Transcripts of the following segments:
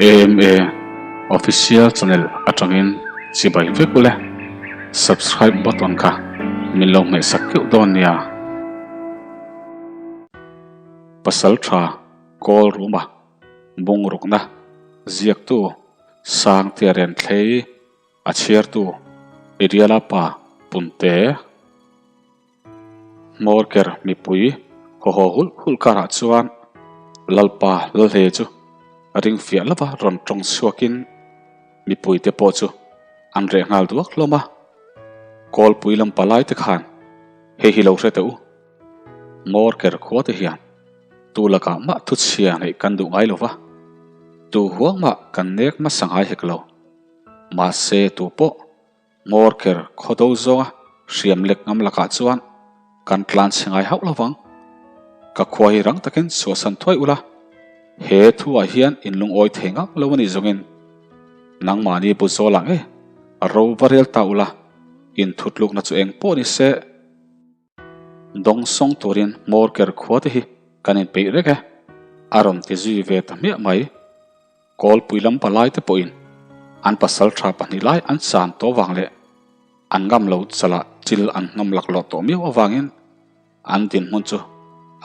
AMA Official Channel atangin chibai vek ule. Subscribe button kha min lo hmehsak keuh dawn nia. Pasal tha Kawl Ruma bungrukna ziaktu Sangtea Renthlei a chhiartu Ariela pa Punte. Hmawrker mipui haw haw hulh hulh karah chuan Lalpa Lalhle chu a ring fiah lova rawn tawng chhuakin mipuite pawh chu an reh nghal duak hlawm a. Kawlpui lam palai te khan hei hi lo hre teh u. Hmawrker khua te hian tu lakah mah thuchhia neih kan duh ngai lo va, tu huang mah kan nek hmasa ngai hek lo. Mahse tu pawh Ngawr ker khaw do zawnga hriam lek ngam lakah chuan kan tlan chhe ngai hauh lo vang. Ka khua hi rang takin chhuahsan thuai ula, he thuah hian in lungawi thei ngang lo a nih zawngin nangmahni bu zawl ang e, ro va rel ta ula, in thutlukna chu eng pawh ni se. Dawng sawng turin hmawr ker khua te hi kan inpeih rek e, a rawn ti zui ve ta hmiah mai. Kawlpui lam palai te pawhin an pasal tha pahnih lai an chan tawh vang leh an ngam lo chalah chil an hnawm laklawh tawh miau avangin an dinhmun chu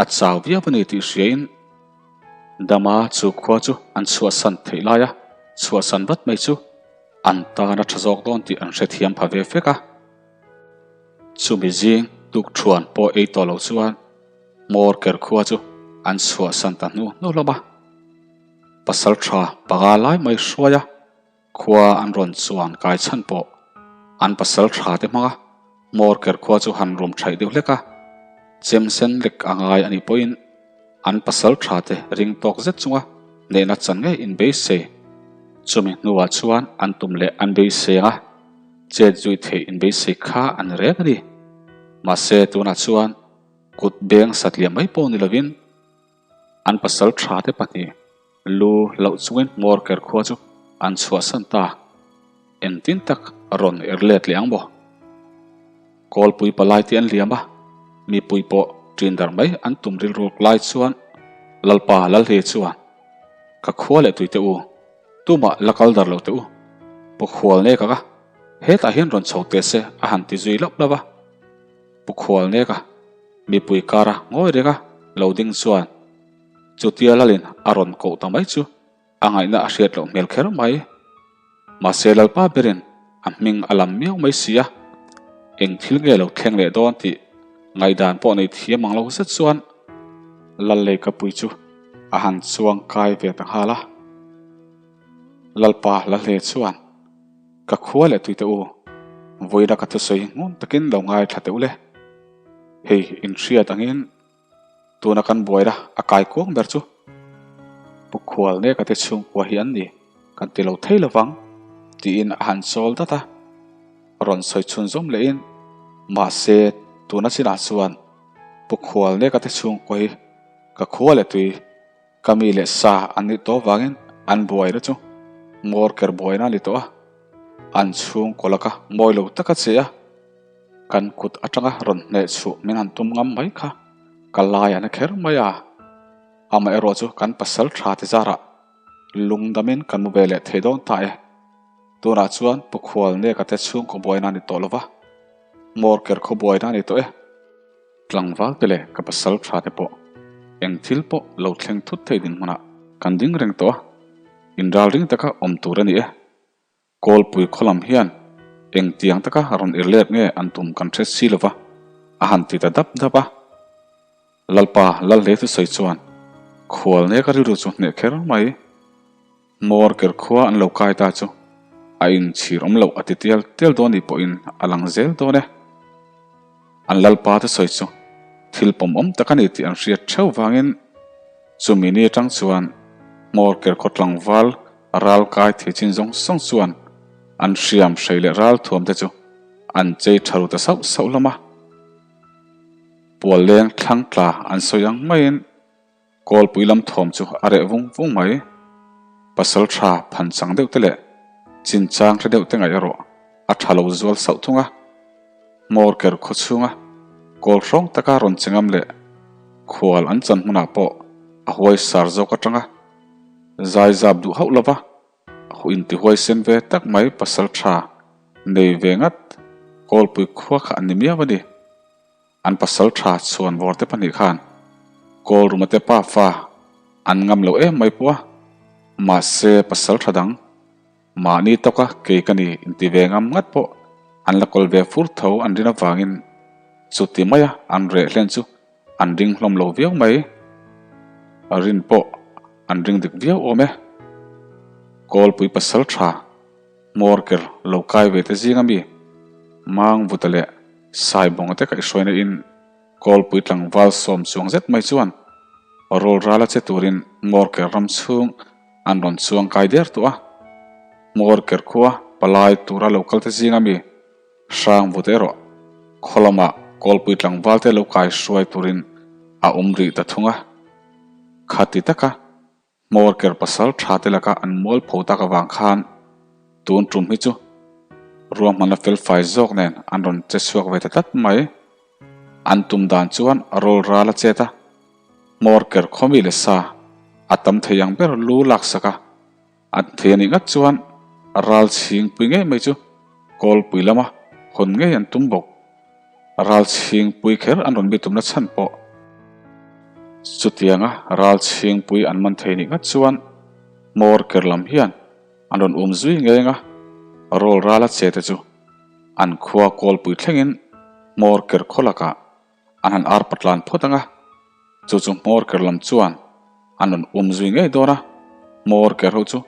a chau viau a ni tih hriain Dama chu khua chu an chhuahsan theih laia chhuahsan vat mai chu an tan a tha zawk dawn tih an hrethiam pha ve fek a. Chumi zing tuk thuan pawh ei tawh lo chuan hmawr ker khua chu an chhuahsan ta hnu hnu hlawm a. Pasal tha panga lai mai hruai a, khua an rawn chuan kai chhan pawh an pasal tha te hmanga hmawr ker khua chu han rum thaih deuh hlek a, chem sen lek a ngai a nih pawhin an pasal tha te ring tawk zet chunga hnehna chan ngei inbeisei. Chumi hnuah chuan an tum leh an beiseng a. Chet zui theih inbeisei kha an reng a ni. Mahse tunah chuan kut beng satliah mai pawh ni lovin an pasal tha te pahnih lu loh chungin hmawr ker khua chu an chhuahsan ta. Engtin tak rawn er let leh ang maw? Kawlpui palai te an liam a, mipui pawh ṭin darh mai an tum rilruk lai chuan Lalpa Lalhle chuan ka khua leh tuite u, Tumah la kal dar lo teh u. Pu Khual nek a ka, hetah hian rawn chho teh se a han ti zui lauh lauh a. Pu Khual nek a, mipui kara ngawi reng a lo ding chuan chutia lalin a rawn koh ta mai chu a ngaihna a hriat loh hmel kher mai. Mahse Lalpa berin a hming a lam miau mai si a, eng thil nge lo thleng leh dawn tih ngaihdan pawh nei thiam ang lo zet chuan Lallekapui chu a han chuang kai ve ta nghal a. Lalpa Lalhle chuan, Ka khua leh tuite u, vawiina ka thusawi ngun takin lo ngaithla teh u le. Hei inhriat angin tuna kan buaina a kai kuang ber chu Pu Khual Neka te chhungkua hi an ni, kan ti lo thei lovang, tiin a han chawl dat a. Rawn sawi chhunzawm lehin, Mahse, tuna chinah chuan Pu Khual Neka te chhungkua hi Ka khua leh tui, ka mi leh sa an nih tawh vangin an buaina chu ngawr ker buaina a ni tawh a, an chhungkaw laka mawi lo taka che a, kan kut atanga rawn hneh chhuh min han tum ngam mai kha ka lai a na kher mai a, amaherawh chu kan pasal tha ti zarah lungdamin kan mu ve leh thei dawn ta e. Tunah chuan Pu Khual Neka te chhungkaw buaina a ni tawh lova, ngawr ker khaw buaina a ni tawh e. Tlangval te leh ka pasal tha te pawh eng thil pawh lo thleng thut thei dinhmunah kan ding reng tawh a, inral ring taka awm tur a ni e. Kawlpui khaw lam hian eng tiang taka rawn ir let nge an tum kan hre si lova, a han ti ta dap dap a. Lalpa Lalhle thusawi chuan khual nek a rilru chu hneh kher mai. Hmawr ker khua an lo kai ta chu a inchhir awm loh a ti tial tial dawn ni pawhin a lang zel dawn e. An lalpa te sawi chu thil pawmawm tak a ni tih an hriat theuh vangin chumi ni atang chuan hmawr ker khaw tlangval ral kai thei chin zawng zawng chuan an hriam hrei leh ral thuam te chu an chei tha ru ta sauh sauh hlawm a. Pualleng thlang tla an sawi ang maiin Kawlpui lam thawm chu a reh vung vung mai. Pasal tha phan chang deuh te leh chinchang hre deuh te ngaih erawh a tha lo zual sauh thung a. Hmawr ker khaw chhunga kawl hrawng taka rawn che ngam leh khual an chan hmunah pawh a huai sar zawk atanga. Zaizap duh hauh lova intihuaisen ve tak mai pasal tha nei ve ngat Kawlpui khua kha an ni miau a ni. An pasal tha chhuan vawr te pahnih khan Kawlruma te pafa an ngam lo em mai pawh a, mahse pasal tha dang Mahni tawka kei ka ni inti ve ngam ngat pawh an la kawl ve fur tho an rin avangin chuti maia an reh hlen chu an ring hlawm lo viau mai. Rin pawh an ring dik viau awm e. Kawlpui pasal tha hmawr ker lo kai ve te zinga mi Mangvuta leh Saibawnga te kaihhruaina in Kawlpui tlangval sawm chuang zet mai chuan rawl rala che turin hmawr ker ram chhung An rawn chuang kai der tawh a, hmawr ker khua palai tura lo kal te zinga mi hrang vut erawh khaw lamah kawlpui tlangval te lo kai hruai turin a awm rih ta thung a. Khati taka hmawr ker pasal tha te laka an mual pho tak avang khan tun tum hi chu ruahmanna felfai zawk nen an rawn che chhuak ve ta tlat mai. An tum dan chuan rawl ral a chet a. Hmawr ker khawmi leh sa a tam thei ang ber lu laksak a, an thei anih ngat chuan ral chhingpui ngei mai chu kawlpui lama hawn ngei an tum bawk. Ral chhingpui kher an rawn bitumna chhan pawh chutianga ral chhingpui an man thei nih ngat chuan hmawr ker lam hian an rawn um zui ngei ang a, rawl rala che te chu an khua kawlpui thlengin hmawr ker khaw lakah An han ar patlan phawt ang a, chu chu hmawr ker lam chuan an rawn um zui ngei dawn a, hmawr ker ho chu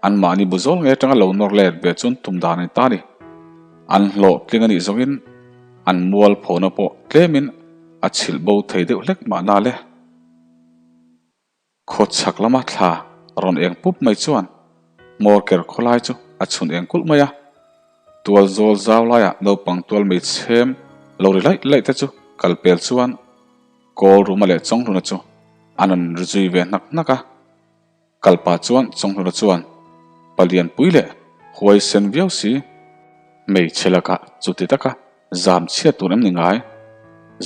anmahni bu zawl ngei atanga lo nawr let ve chuan tum dan a ni ta a ni. An hlawhtling a nih zawngin an mual phona pawh tlemin a chhilh bo thei deuh hlek mahna le. Khaw chhak lama thla rawn eng pup mai chuan hmawr ker khawlai chu a chhun eng kulh mai a. Tual zawl zau laiah naupang tual mei chhem lo ri laih laih te chu kal pel chuan Kawl Ruma leh Chawnghluna chu an rawn ri zui ve hnak hnak a. Kal pah chuan Chawnghluna chuan palianpui leh huaisen viau si hmeichhe lakah chuti taka Zam chhiat tur em ni ngai?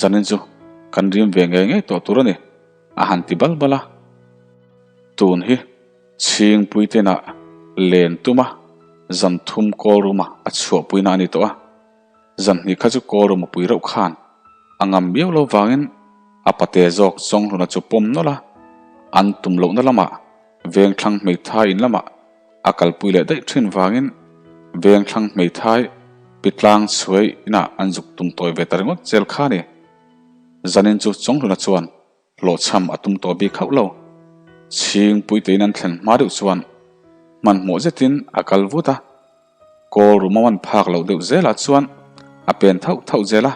Zanin chu kan rim ve ngei ngei tawh tur a ni, a han ti bal bal a. Tun hi Chhingpui tenah len tuma zan thum kawl ruma a chhuahpuina a ni tawh a. Zan hnih kha chu kawl ruma pui reuh khan a ngam miau lo vangin a pate zawk Chawnghluna chu pawm nawlh a, an tum lohna lamah Vengthlang hmeithai in lamah A kalpui leh daih thin vangin Vengthlang hmeithai Pitlang chhuai inah an zuk tum tawi ve ta ringawt zel kha a ni. Zanin chu Chawnghluna chuan hlawhchham a tum tawh bik hauh lo. Chhingpui tein an thlen hma deuh chuan hmanhmawh zetin a kal vut a. Kawl room a man phak loh deuh zelah chuan a pen thauh thauh zel a.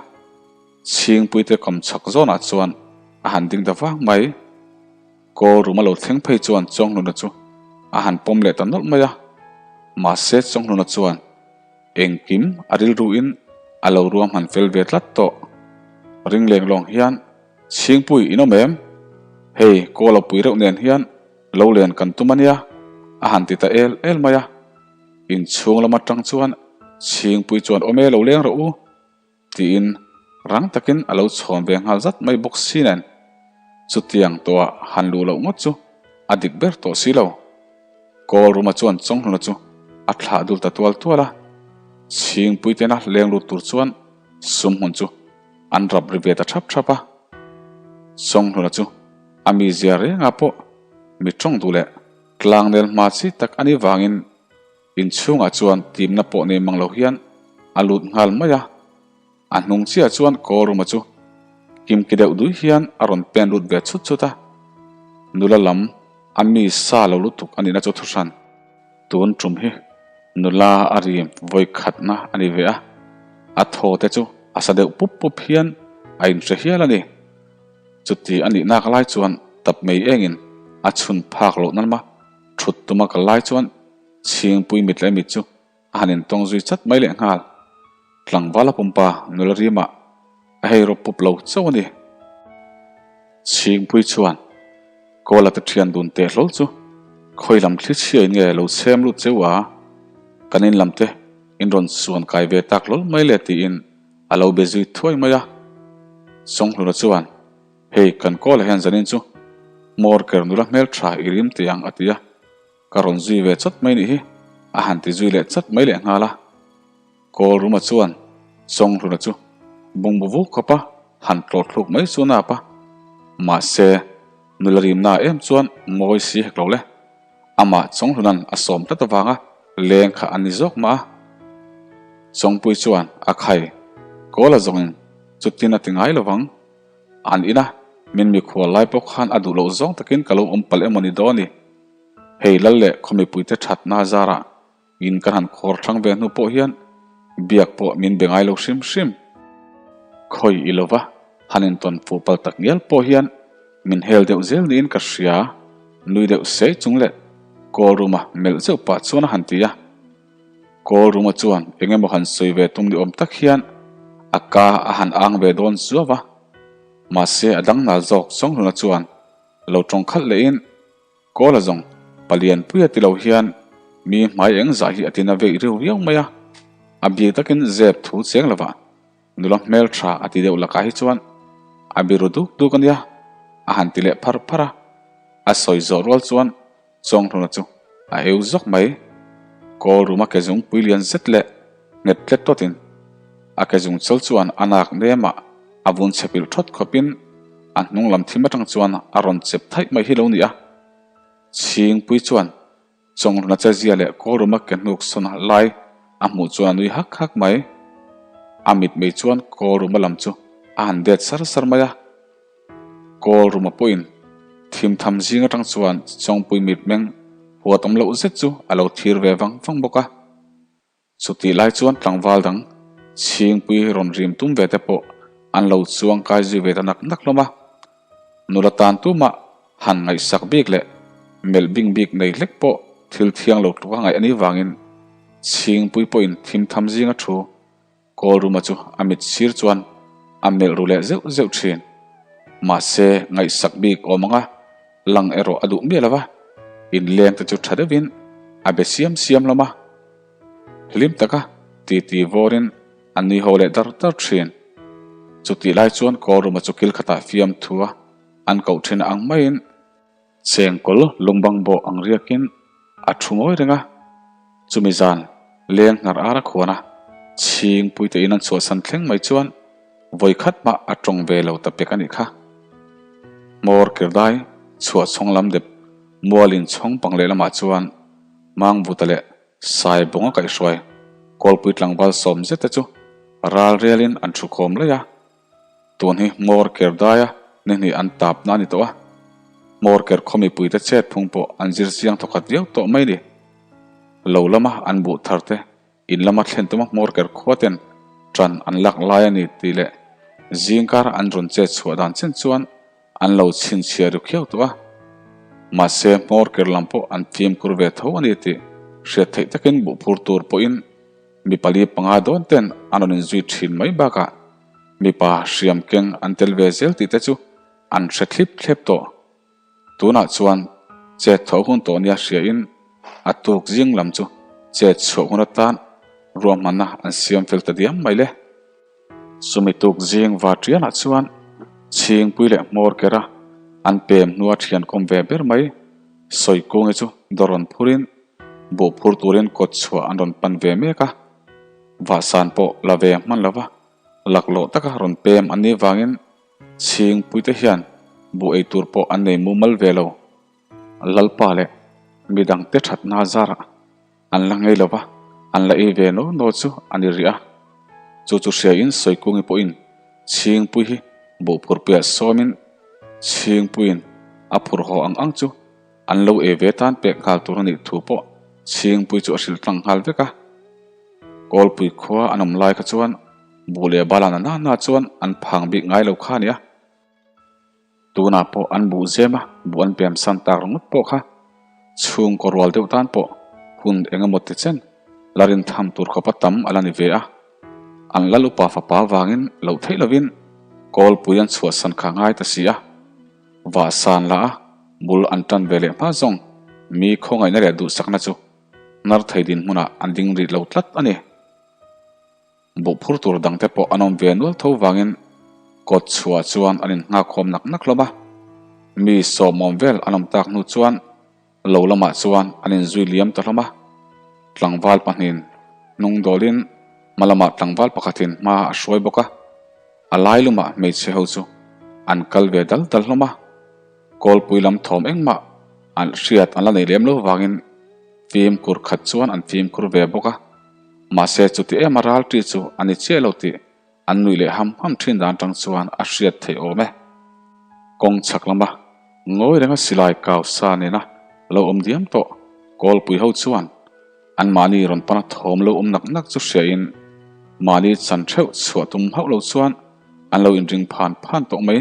Chhingpuite kawm chhak zawnah chuan a han ding ta vang mai. Kawl room a lo thleng phei chuan Chawnghluna chu a han pawm leh ta nawlh mai a. Mahse Chawnghluna chuan engkim a rilruin a lo ruahman fel ve tlat tawh. Ring leng lawng hian Chhingpui in awm em? Hei kawl a pui reuh nen hian lo len kan tum a nia a han ti ta el el mai a. Inchhung lam atang chuan Chhingpui chuan awm e lo leng rawh u. Tiin rang takin a lo chhawn ve nghal zat mai bawk si nen chutiang tawhah han luh loh ngawt chu a dik ber tawh si lo. Kawl Ruma chuan Chawnghluna chu a thlah dul ta tual tual a, Chhingpui tena leng lut tur chuan sum hmun chu an rap ri ve ta thap thap a. Chawnghluna chu a mizia rengah pawh mi tawng duh leh tlangnel hma chi tak a nih vangin Inchhungah chuan timna pawh nei mang lo hian a lut nghal mai a, a hnung chiah chuan Kawruma chu kimki deuh dui hian a rawn pen lut ve chhut chhut a, nula lam a mi sa lo lutuk a nihna chu thuhran. Tun tum hi nula a rim vawi khatna a ni ve a, a thaw te chu a sa deuh pup pup hian a inhre hial a ni. Chuti a nih nak lai chuan tap mei engin a chhun phak loh nan ma thut tuma kal lai chuan Chhingpui mit leh mit chu a han intawng zui chat mai leh nghal. Tlangval a pumpa nula rimah a hei rawp pup lo chauh a ni. Chhingpui chuan Kawla te thian dun teh hlawl chu khawi lam thli chhiain nge lo chhem lut cheu a, kan in lam te in rawn suan kai ve tak hlawl mai le tiin a lo be zui thuai mai a. Chawnghluna chuan Hei kan Kawla hian zanin chu hmawr ker nula hmeltha i rim teh ang a ti a. Ka rawn zui ve chawt mai nih hi, a han ti zui leh chat mai leh nghal a. Kawlruma chuan Chawnghluna chu bungbu vuk khawp a han tlawt thluk mai chu nap a. Mahse, nula rimna em chuan mawi si hek lo le. Amah Chawnghluna'n a sawm tlat avanga leng kha a ni zawk mah a. Chawngpui chuan a khai, Kawla zawngin chutin a ti ngai lovang. An ina min mikhual lai pawh khan a duh loh zawng takin ka lo awm palh emaw ni dawn ni. Hei lal leh khaw mipuite thatna zarah in kan han khawr thlang ve hnu pawh hian biak pawh min be ngai lo hrim hrim. Khawi i lova han intawn fuh pal tak ngial pawh hian min hel deuh zel niin ka hria, nui deuh sei chung leh call room-a melh zeuh pah chuan a han ti a. Call room-a chuan eng emaw han sawi ve tum ni awm tak hian a ka a han ang ve dawn zuau a, mahse a dang nal zawk Chawnghluna chuan lo tawng khalh lehin, Kawla zawng palianpuia ti lo hian mi hmai eng zah hi a tina veih riau viau mai a, a bik takin zep thu cheng lovah nula hmel tha a ti deuh lakah hi chuan a biru duk duk a nia, a han ti leh phar phar a, a sawi zawh rual chuan Chawnghluna chu a eu zawk mai. Kawl ruma ke zungpui lian zet leh nghet tlet tawtin a ke zung chal chuan a nak nemah a vun chhe pilh thawt khawpin a hnung lam thim atang chuan a rawn chep thaih mai hi lo ni a. Chhingpui chuan Chawnghluna che zia leh kawl ruma ke hnuk sawn lai a hmuh chuan a nui hak hak mai. A mitmei chuan kawl ruma lam chu a han det sar sar mai a. Kawl ruma pawhin thim tham zing atang chuan Chawngpui mitmeng huat awm loh zet chu a lo thir ve vang vang bawk a. Chutih lai chuan tlangval dang Chhingpui rawn rim tum ve te pawh an lo chuang kai zui ve ta nak nak hlawm a. Nula tan tumah han ngaihsak bik leh melh bing bik nei hlek pawh thil thiang lo tluka ngaih a nih vangin Chhingpui pawhin thim tham zinga thu Kawlruma chu a mit sir chuan a melh ru leh zeuh zeuh thin. Mahse, ngaihsak bik awm anga lang erawh a duh miah lo va, inleng te chu tha deuhin a be siam siam hlawm a. Hlim taka titi vawrin a nui ho leh dar dar thin. Chutih lai chuan Kawlruma chu kil khatah fiamthua an koh thin ang maiin, Chengkawl lungbang bawh ang riakin a thu ngawi reng a, chumi zan leng hnar ar a khuan a, chhingpui te in an chhuahsan thleng mai chuan vawi khat mah a tawng ve lo ta pek a nih kha. Hmawr kirdai chhuah chhawng lam dep mual in chhawng pang lehlamah chuan Mangvuta leh Saibawng a kaihhruai Kawlpui tlangval sawm zet te chu ral rialin an thu khawm laih a, Tun hi hmawr ker daia ni hnih an tapna a ni tawh a, hmawr ker khaw mipuite chet phung pawh an zir chiang thawkhat viau tawh mai ni. Lo lama an buh thar te in lama thlen tuma hmawr ker khua ten ṭan an lak lai a ni tih leh zingkar an rawn chet chhuah dan chen chuan an lo chhinchhiah ru khiau tawh a. Mahse hmawr ker lam pawh an fimkhur ve tho a ni tih hriat theih takin buh phur tur pawhin Mi pali panga dawn ten an rawn inzui thin mai bakah mipa hriam keng an tel ve zel tih te chu an hre thlip thlep tawh. Tunah chuan chet thawh hun tawh nia hriain a tuk zing lam chu chet chhuah hun atan ruahmanna an siam fel ta diam mai le. Chumi tuk zing Vatrianah chuan Chhingpui leh Hmawr kera an pem hnua thian kawm ve ber mai Sawikungi chu dawr rawn phurin Buh phur turin kawt chhuah an rawn pan ve mek a, vahsan pawh la ve hman lova laklawh taka rawn pem an nih vangin Chhingpuite hian buh ei tur pawh an nei mumal ve lo. Lalpa leh midangte thatna zarah an la ngei lova an la ei ve naw naw chu a ni rih a. Chu chu hriain Sawikungi pawhin Chhingpui hi buh phurpuiah sawmin Chhingpuiin a phur haw ang ang chu An lo ei ve tan pek nghal tur a nih thu pawh Chhingpui chu a hrilh tlang nghal vek a. Kawlpui khua an awm lai kha chuan buh leh bala na na na chuan an phang bik ngai lo kha a nia. Tunah pawh an buh zem a, buh an pem san tak ringawt pawh kha chhungkaw rual deuh tan pawh hun eng emaw ti chen la rin tham tur khawpa tam a la ni ve a. An lal upa fapa vangin loh theih lovin Kawlpui an chhuahsan kha ngai ta si a. Vahsan la a bul an tan ve leh hma zawng mi khawngaihna leh duhsakna chu hnar thei dinhmunah an ding rih lo tlat a ni. Buh phur tur dangte pawh an awm ve nual tho vangin kawt chhuah chuan an innghakkhawm nak nak hlawm a, mi sawmawm vel an awm tak hnu chuan. Lo lamah chuan an inzui liam ta hlawm a, tlangval pahnihin hnung dawlin hma lamah tlangval pakhatin hma a hruai bawk a, a lai lumah hmeichhe ho chu an kal ve dal dal hlawm a, kawlpui lam thawm engmah an hriat an la nei lem lo vangin fimkhur khat chuan an fimkhur ve bawk a, mahse chuti ema ralṭi chu a ni chiah lo tih An nuih leh ham ham thin dan tang chuan a hriat theih awm e. Kawng chhak lama ngawi renga silai kau sa nena lo awm diam tawh kawlpui ho chuan anmahni rawn pana thawm lo awm nak nak chu hriain mahni chan theuh chhuah tum hauh lo chuan an lo inring phan phan tawh mai.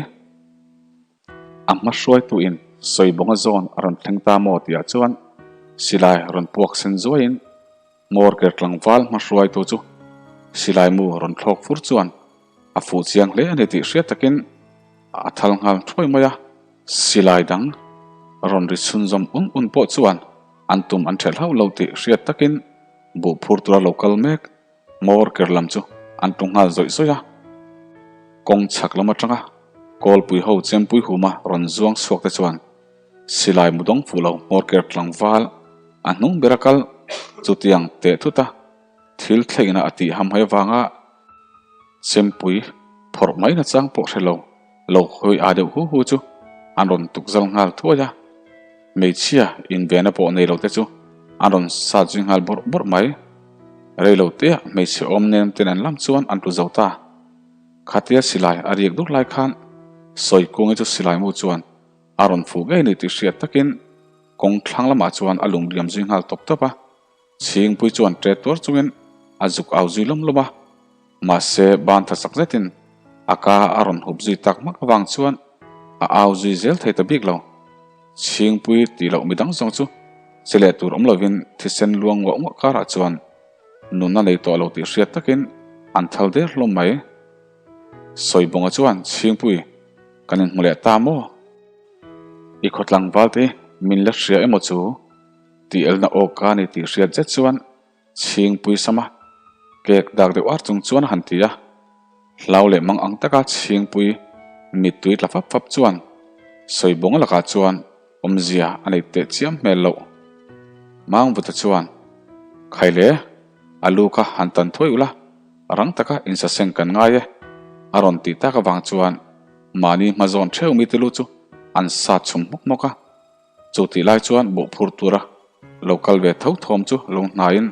A hma hruaituin Sawibawnga zawn a rawn thleng ta maw tihah chuan silai rawn puak sen zuaiin Hmawr ker tlangval hma hruaitu chu silai mu rawn thlawk fur chuan a fuh chiang hle a ni tih hriat takin a thal nghal thuai mai a. Silai dang rawn ri chhunzawm un un pawh chuan an tum an ṭhelh hauh lo tih hriat takin buh phur tura lo kal mek hmawr ker lam chu an tlu nghal zawih zawih a. Kawng chhak lam aṭanga kawlpui ho chempui huma rawn zuang chhuak te chuan Silai mu dawng fuh lo hmawr ker tlangval a hnung ber a kal chutiang teh thut a, thil thlengina a tih hamhaih avanga chempui phawrh mai nachang pawh hre lo lo hawi a deuh hu hu chu an rawn tuk zal nghal thuai a, hmeichhia invenna pawh nei lo te chu an rawn sat zui nghal bawrh bawrh mai. Rei lo tea hmeichhe awm nem ten an lam chuan an tlu zo ta. Khatia silai a riak dur lai khan Sawikungi chu silai mu chuan A rawn fuh ngei ni tih hriat takin kawng thlang lamah chuan a lung liam zui nghal tawp tawp a, Chhingpui chuan ṭe tuar chungin a zuk au zui lawm lawm a, mahse ban tha sak zetin a ka a rawn hup zui tak hmak avang chuan a au zui zel thei ta bik lo. Chhingpui tih loh midang zawng chu che leh tur awm lovin thisen luang nguah nguah karah chuan nunna nei tawh lo tih hriat takin an thal der hlawm mai. Sawibawnga chuan Chhingpui kan inhmu leh ta maw? I khaw tlangval te min la hria emaw chu? Tih elna aw ka ni tih hriat zet chuan Chhingpui sama kek dak deuh ar chung chuan a han ti a. Hlau leh mang ang taka Chhingpui mittui tla fap fap chuan Sawibawnga lakah chuan awmzia a nei teh chiam hmel loh. Mangvuta chuan, Khaile, a lu kha han tan thuai ula, Rang taka insaseng kan ngai e, a rawn tih tak avang chuan mahni hma zawn theuh mite lu chu an sat chhum hmawk hmawk a. Chu tih lai chuan buh phur tura lo kal ve tho thawm chu lo hnaiin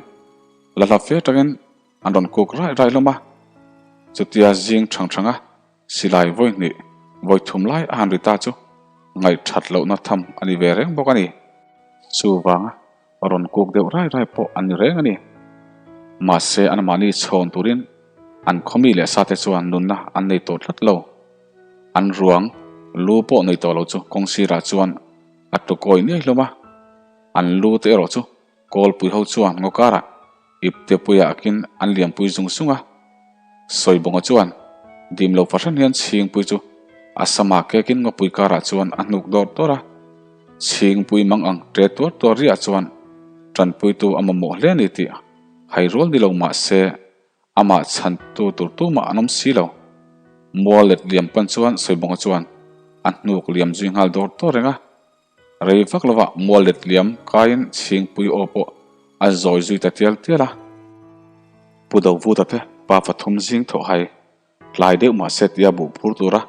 la hla fe tangin an rawn kuk rai rai hlawm a. Chutia zing thang thanga silai vawi hnih vawi thum lai a han ri ta chu ngaihthat lohna tham a ni ve reng bawk a ni. Chuvanga rawn kuk deuh rai rai pawh an ni reng a ni. Mahse anmahni chhawn turin an khawmi leh sate chuan nunna an nei tawh tlat lo. An ruang lu pawh nei tawh lo chu kawng sirah chuan a tlu kawi niai hlawm a, an lu te erawh chu kawlpui ho chuan ngaw karah Ipte puiah akin an liampui zung zung a, Sawibawnga chuan dim lo fahran hian Chhingpui chu a sama kekin ngawpui karah chuan a hnuk dawr dawr a, Chhingpui mang ang ṭe tuar tuar riah chuan ṭanpuitu a mamawh hle a ni tih hai rual ni lo mah se amah chhantu tur tumah an awm si lo. Mual let liam pan chuan Sawibawnga chuan a hnuk liam zui nghal dawr dawr reng a. Rei vak lovah mual let liam kaiin Chhingpui aw pawh a zawi zui ta tial tial a. Pu Dovuta te pa pathum zing thawh hai tlai deuh mahse tia buh phur tura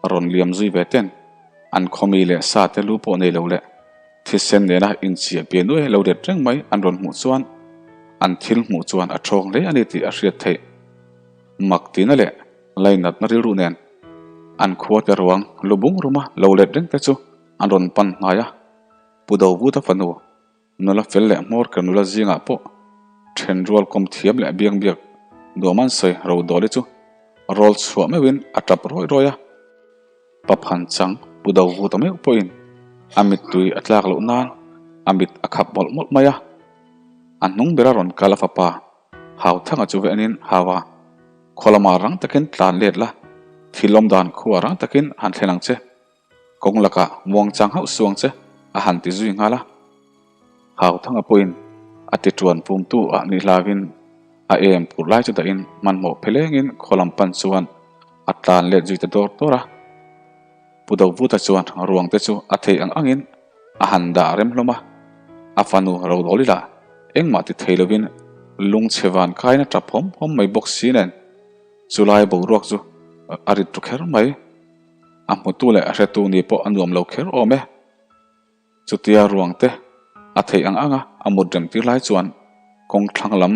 rawn liam zui ve ten an khawmi leh sa te lu pawh nei lo leh thisen nena inchiah pian nuai lo let reng mai an rawn hmuh chuan an thil hmuh chuan a ṭhawng hle a ni tih a hriat theih. Mak tina leh lainatna rilru nen an khua te ruang lu bung ruma lo let reng te chu an rawn pan hnai a, Pu Dovuta fanu nula fel leh hmawr ker nula zingah pawh then rual kawm thiam leh biang biak nuam an sawi ro dawli chu rawl chhuah meuhin a tap rawih rawih a. Pa phan chang Pu Dovuta meuh pawhin a mittui a tlak loh nan a mit a khap mawlh mawlh mai a, a hnung bera rawn kal a fapa Hau thanga chu venin hau a, khaw lamah rang takin tlan let la, thil awm dan khuah rang takin han thlen ang che. Kawng lakah muang chang hauh suang che a han ti zui nghal a. Hau thanga pawhin a ti tuan pumtu ah ni hlauin a em phur lai chu dahin hmanhmawh phelengin khaw lam pan chuan a tlan let zui ta dawr dawr a. Pu Dovuta chuan ruang te chu a thei ang angin a han dah rem hlawm a. A fanu Rodawli lah engmah ti thei lovin lungchhe van kaiin a tap hawm hawm mai bawk si nen chulai boruak chu a rit ru kher mai. A hmutu leh a hretu ni pawh a nuam lo kher awm e. Chutia ruang te a theih ang anga a mut rem tir lai chuan kawng thlang lam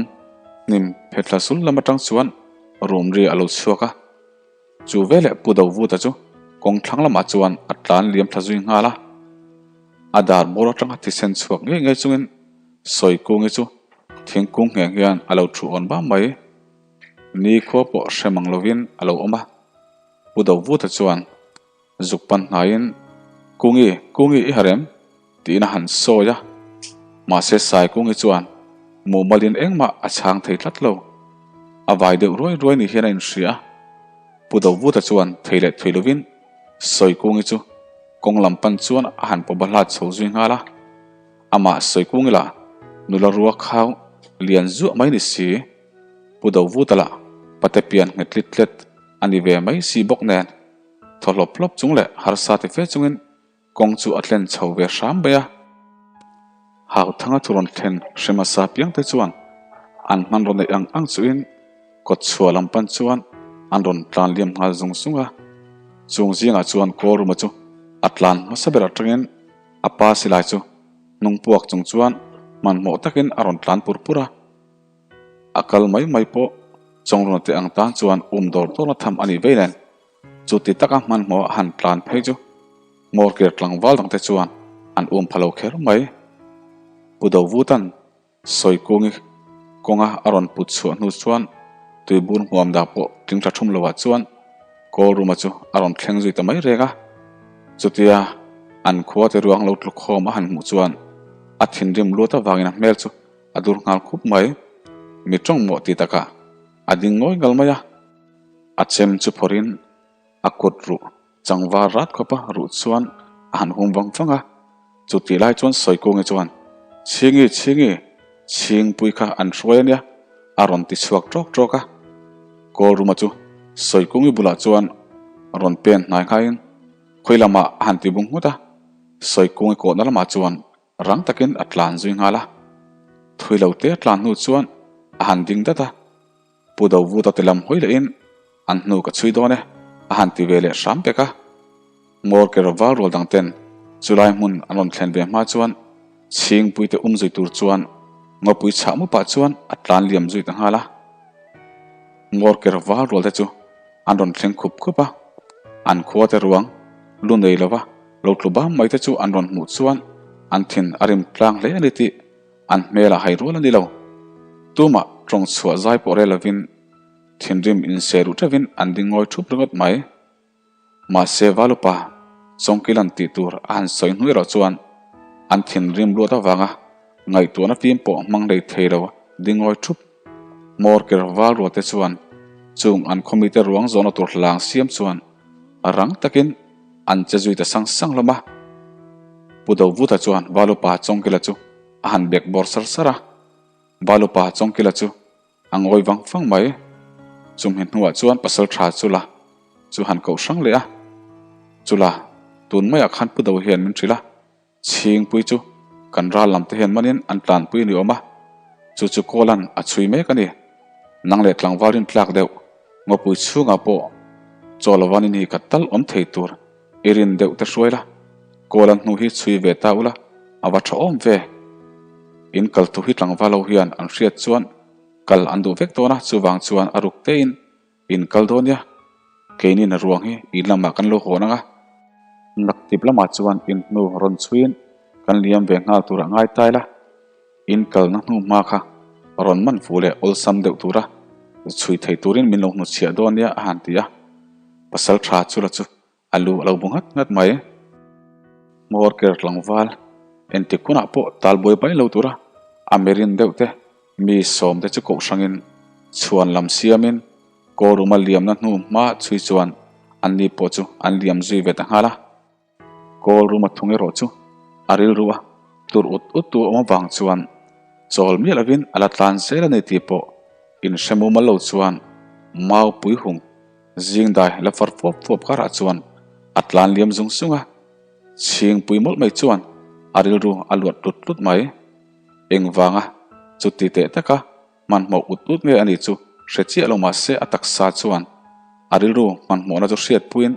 hnim phetla sul lam atang chuan room ri a lo chhuak a. Chu veleh Pu Dovuta chu kawng thlang lamah chuan a tlan liam thla zui nghal a. A dar bawr atanga thisen chhuak ngei ngei chungin Sawikungi chu thingkung ngheng hian a lo thu awn bam mai. Nikhua pawh hre mang lovin a lo awm a. Pu Dovuta chuan Zuk pan hnaiin, Kungi, Kungi i harem? tiin a han sawi a. Mahse Saikungi chuan mumalin engmah a chhang thei tlat lo. A vai deuh ruai ruai ni hian a inhria a. Pu Dovuta chuan thei leh thui lovin Sawikungi chu kawng lam pan chuan a han pawh bahlat chho zui nghal a. Amah Sawikungi lah nula rua khau lian zuah mai ni si. Pu Dovuta lah pate pian nghet tlit tlet a ni ve mai si bawk nen. Thaw hlawp hlawp chung leh harsa ti fe chungin kawng chu a tlen chho ve hram mai a. Hauthanga thu rawn thlen hre hmasa piang te chuan an hmanraw neih ang ang chuhin kawt chhuah lam pan chuan an rawn tlan liam nghal zung zung a. Chung zingah chuan Kawlruma chu a tlan hmasa ber atangin a pa silai chu hnung puak chung chuan hmanhmawh takin a rawn tlan pur pur a. A kal mai mai pawh Chawngruna te ang tan chuan um dawr dawrna tham a nih vei nen. Chuti taka hmanhmawh a han tlan phei chu Morkir tlangval dangte chuan an um pha lo kher mai. Pu Dovutan Sawikungi kawnga a rawn put chhuah hnu chuan tuibur hmuam dah pawh tling tha thum lovah chuan Kawlruma chu a rawn thleng zui ta mai reng a. Chutia an khua te ruang lo tlukhawm a han hmuh chuan a thinrim luat avangin a hmel chu A dur nghal khup mai. Mi tawng mawh ti takah a ding ngawi ngal mai a. A chem chu phawrhin a kut ruh changvar rat khawp a, ruh chuan a han hum vang vang a. Chutih lai chuan Sawikungi chuan, Chhingi, Chhingi, Chhingpui kha an hruai a nia, a rawn ti chhuak ṭawk ṭawk a. Kawlruma chu Sawikungi bulah chuan rawn pen hnai nghaiin khawi lamah a han ti bung nghut a. Sawikungi kawhna lamah chuan Rang takin a tlan zui nghal a, thui lo te a tlan hnu chuan a han ding dat a, Pu Dovuta ti lam hawi lehin an hnu ka chhui dawn e a han ti ve leh hram pek a. Ngawrker val rual dang ten chulai hmun an rawn thlen ve hma chuan Chhingpuite um zui tur chuan ngawpui chhah mupah chuan a tlan liam zui ta nghal a. Ngawrker val rual te chu an rawn thleng khup khup a, an khua te ruang lu nei lova lo tlu bam mai te chu an rawn hmuh chuan an thin a rim tlang hle a ni tih an hmelah hai rual a ni lo. Tumah tawng chhuah zai pawh rel lovin thinrim inse ruh teuhin an ding ngawi thup ringawt mai. Mahse Valupa Chawngkilan tih tur a han sawi hnu erawh chuan an thinrim luat avanga ngaihtuahna fim pawh hmang lei thei lo ding ngawi thup. Hmawrker val rualte chuan chung an khawmite ruang zawhna tur hlang siam chuan rang takin an che zui ta sang sang hlawm a. Pu Dovuta chuan Valupa Chawngkila chu a han bek bawr sar sar a. Valupa Chawngkila chu a ngawi vang vang mai. Chumhi hnuah chuan pasal tha chu la chu han koh hrang leh a. Chula, tun maiah khan Pu Do hian min hrilh a, Chhingpui chu kan ral lam te hian manin an tlanpui a ni awm a, chu chu Kawlan a chhui mek a ni. Nang leh tlangval rin tlak deuh, ngawpui chhungah pawh chaw lova ni ni khat tal awm thei tur i rin deuh te hruai la, Kawlan hnu hi chhui ve ta ula a va tha awm ve. In kal thu hi tlangval ho hian an hriat chuan kal an duh vek dawn a, chuvang chuan a ruk tein In kal dawn nia, keinin a ruang hi in lamah kan lo hawn ang a, naktip lamah chuan in hnu rawn chhuiin kan liam ve nghal turah ngai tai la, in kalna hnu hma kha rawn man fu leh awlsam deuh tura chhui thei turin min lo hnuchhiah dawn nia a han ti a, pasal tha chu la chu A lu a lo bu nghat nghat mai. Hmawr ker tlangval engtik hunah pawh tal buai mai lo tura a mirin deuh te mi sawm te chu koh hrangin chhuan lam siamin Kawruma liamna hnu hma chhui chuan anni pawh chu an liam zui ve ta nghal a. Kawlruma thung erawh chu a rilru a tur ut ut tu awm avang chuan chawl miah lovin a la tlan zel a ni tih pawh inhre mumal lo chuan mau pui hung Zing dai la far fuap fuap karah chuan a tlan liam zung zung a, chhingpui mawlh mai chuan a rilru a luat tlut tlut mai. Engvanga chuti teh taka hmanhmawh ut ut nge a nih chu hre chiah lo mahse a taksa chuan a rilru hmanhmawhna chu hriatpuiin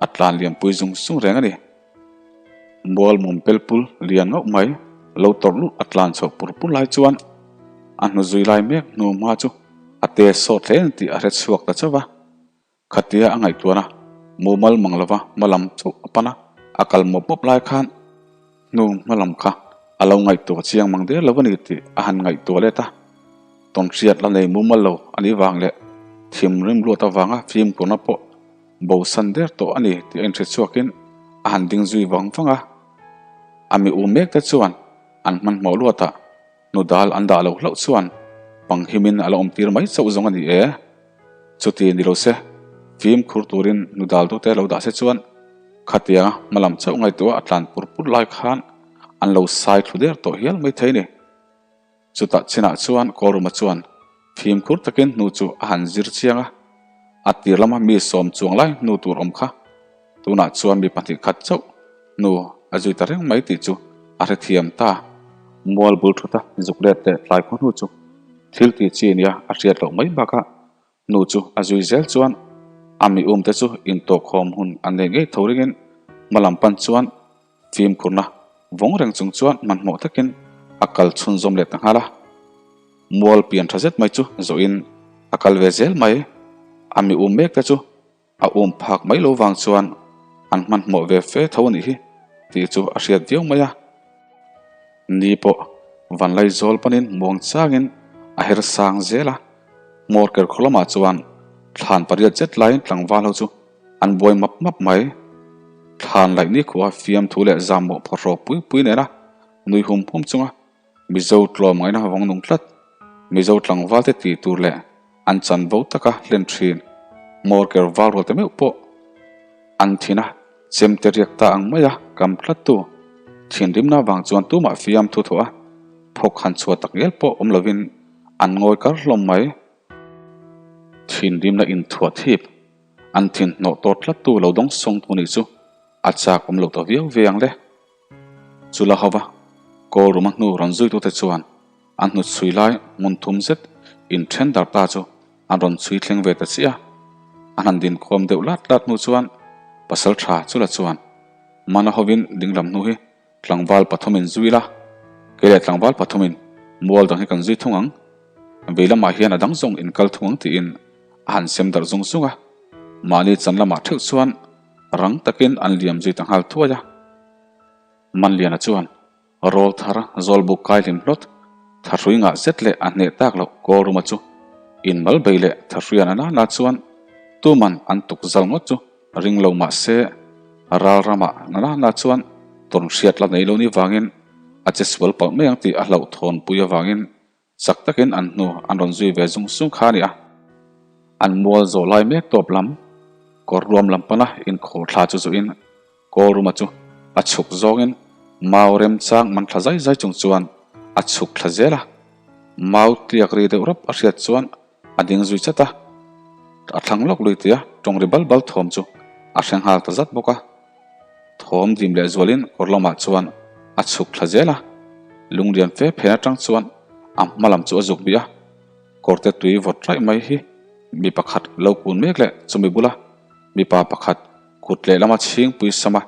a tlan liampui zung zung reng a ni. Mual mum pelpul lian ngauh mai lo tawrh lut a tlan chhoh pur pur lai chuan a hnu zui lai mek hnu hma chu a te sawt hle ang tih a hre chhuak ta chauh va. Khatia a ngaihtuahna mumal mang lova hma lam chauh a pan a, a kal mawp mawp lai khan hnu hma lam kha a lo ngaihtuah chiang mang der lo a ni tih a han ngaihtuah let a. Tawnhriat la nei mumal lo a nih vang leh thimrim luat avanga fimkhurna pawh bosan der tawh a ni tih a inhre chhuakin a han ding zui vang vang a. A mi u mek te chuan an hmanhmawh luatah Hnudal an dah loh hlauh chuan panghimin a la awm tir mai chauh zawng a ni e. Chuti ni lo se, fimkhur turin hnudal tute lo dah se chuan khatianga hma lam chauh ngaihtuah a tlan pur pur lai khan an lo sai thlu der tawh hial mai thei ni. Chutah chinah chuan Kawlruma chuan fimkhur takin hnu chu a han zir chiang a, a tir lama mi sawm chuang lai hnu tur awm kha Tunah chuan mi 2 khat chauh hnu a zui ta reng mai tih chu a hrethiam ta. Mual bul thuta zuk let leh tlai khaw hnu chu thil tih chi nia a hriat loh mai bakah hnu chu a zui zel chuan a mi umte chu intawhkhawm hun an nei ngei tho ringin hma lam pan chuan fimkhurna vawng reng chung chuan hmanhmawh takin a kal chhunzawm leh ta nghal a. Mual pian tha zet mai chu zawhin a kal ve zel mai. A mi um mek te chu A um phak mai lo vang chuan an hmanhmawh ve fe tho a nih hi tih chu a hriat viau mai a. Ni pawh Vanlai zawl panin muang changin a her sang zel a, hmawr ker khaw lamah chuan thlan pariat zet laiin tlangval ho chu an buai map map mai. Thlan laih nikhua fiamthu leh zammawh phawrhraw pui pui nena nui hum hum chunga Mizo tlawmngaihna vawng nung tlat, Mizo tlangvalte tih tur leh an chanvo taka hlen thin hmawr ker val rual te meuh pawh an thin a, chemte riak ta ang maia kam tlattu thinrimna vang chuan tumah fiam thu thawh a, phawk han chhuah tak ngial pawh awm lovin an ngawi kar hlawm mai. Thinrimna inthuah thip, an thin hnawh tawt tlattu lo dawng sawng tu nih chu a chak awm lo ta viau ve ang le. Chula hova Kawlruma hnu rawn zuitute chuan an hnut chhui lai hmun thum zet inthen dar ta chu an rawn chhui thleng ve ta chiah a. An han dinkhawm deuh lat lat hnu chuan pasal tha chula chuan mana hovin dinglam hnu hi tlangval pathumin zui ila, kei leh tlangval pathumin mual dang hi kan zui thung ang, vei lamah hian a dang zawng inkal thung ang tiin a han sem darh zung zung a. Mahni chan lamah theuh chuan rang takin an liam zui ta nghal thuai a. Manliana chuan rawl thar zawlbuk kai hlim hlawt, thahrui ngah zet leh a hneh tak loh Kawlruma chu inmal bei leh thahruian a nana chuan tuman an tuk zal ngawt chu ring lo mah se ral ramah na nana chuan tawn hriat la nei lo ni vangin a che sual palh mai ang tih a hlauhthawnpui avangin Chak takin an hnu an rawn zui ve zung zung kha a ni a. An mual zawh lai mek tawp lam, kawr ruam lam pana inkhawr thla chu zuiin Kawlruma chu a chhuk zawngin mau remchang man thla zai zai chung chuan a chhuk thla zel a. Mau tliak ri deuh rawp a hriat chuan a ding zui chat a, a thlang lawk lui tia tawng ri bal bal thawm chu a hre nghal ta zat bawk a. Thawm dim leh zualin kawr lamah chuan a chhuk thla zel a, lunglian fe phen atang chuan a hma lam chu a zuk bih a, kawrte tui vawt raih mai hi mi pakhat lo kun mek leh chumi bula mipa pakhat kut lehlama chhingpui sama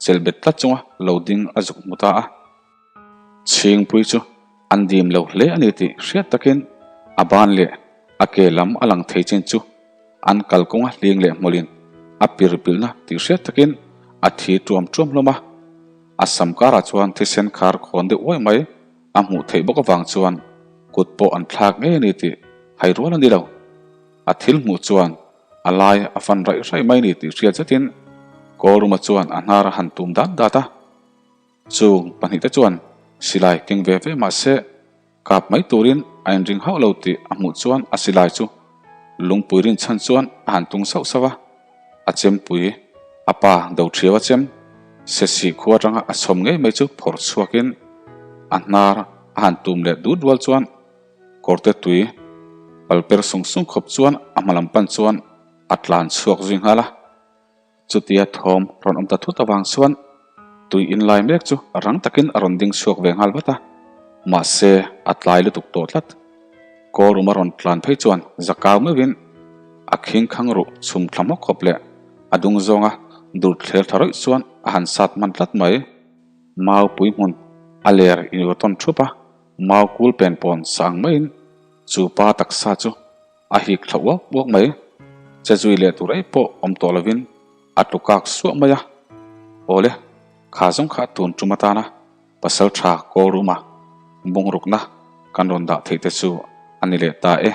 chelh bet tlat chunga lo ding a zuk hmu ta a. Chhingpui chu an dim lo hle a ni tih hriat takin a ban leh a ke lam a lang thei chin chu an kalkawnga hling leh hmawlhin a pir pilhna tih hriat takin a thi tuam tuam hlawm a. A sam karah chuan thisen khar khawn deuh uaih mai a hmuh theih bawk avang chuan kut pawh an thlak ngei a ni tih hai rual a ni lo. A thil hmuh chuan a lai a fan raih raih mai a ni tih hriat zetin Kawlruma chuan a hnar a han tum dat dat a. Chung pahnihte chuan silai keng ve ve mah se kap mai turin a inring hauh lo tih a hmuh chuan a silai chu lungpui rin chhan chuan a han tung sauh sauh a. A chempui a pa do thiau a chem sesih khua atanga a chhawm ngei mai chu phawrh chhuakin a hnar a han tum leh dut rual chuan kawrte tui pal per sung sung khawp chuan a hma lam pan chuan a tlan chhuak zui nghal a. Chutia thawm rawn awm ta thut avang chuan tui in lai mek chu rang takin a rawn ding chhuak ve nghal vat a. Mahse, a tlai lutuk tawh tlat. Kawlruma rawn tlan phei chuan zakau meuhin a khing khang ruh chhum thla hmawk khawp leh a dung zawnga dur thler tha rawih chuan a han sat hman tlat mai. Mau pui hmun a ler inur tawn thup a, mau kul pen pawn sa ang maiin chu pa taksa chu a hik thla uak uak mai. Che zui leh tur ei pawh awm tawh lovin a tlu kak suah mai a. Awle, kha zawng kha tun tum atana pasal tha Kawlruma bungrukna kan rawn dah theih te chu a ni leh ta e.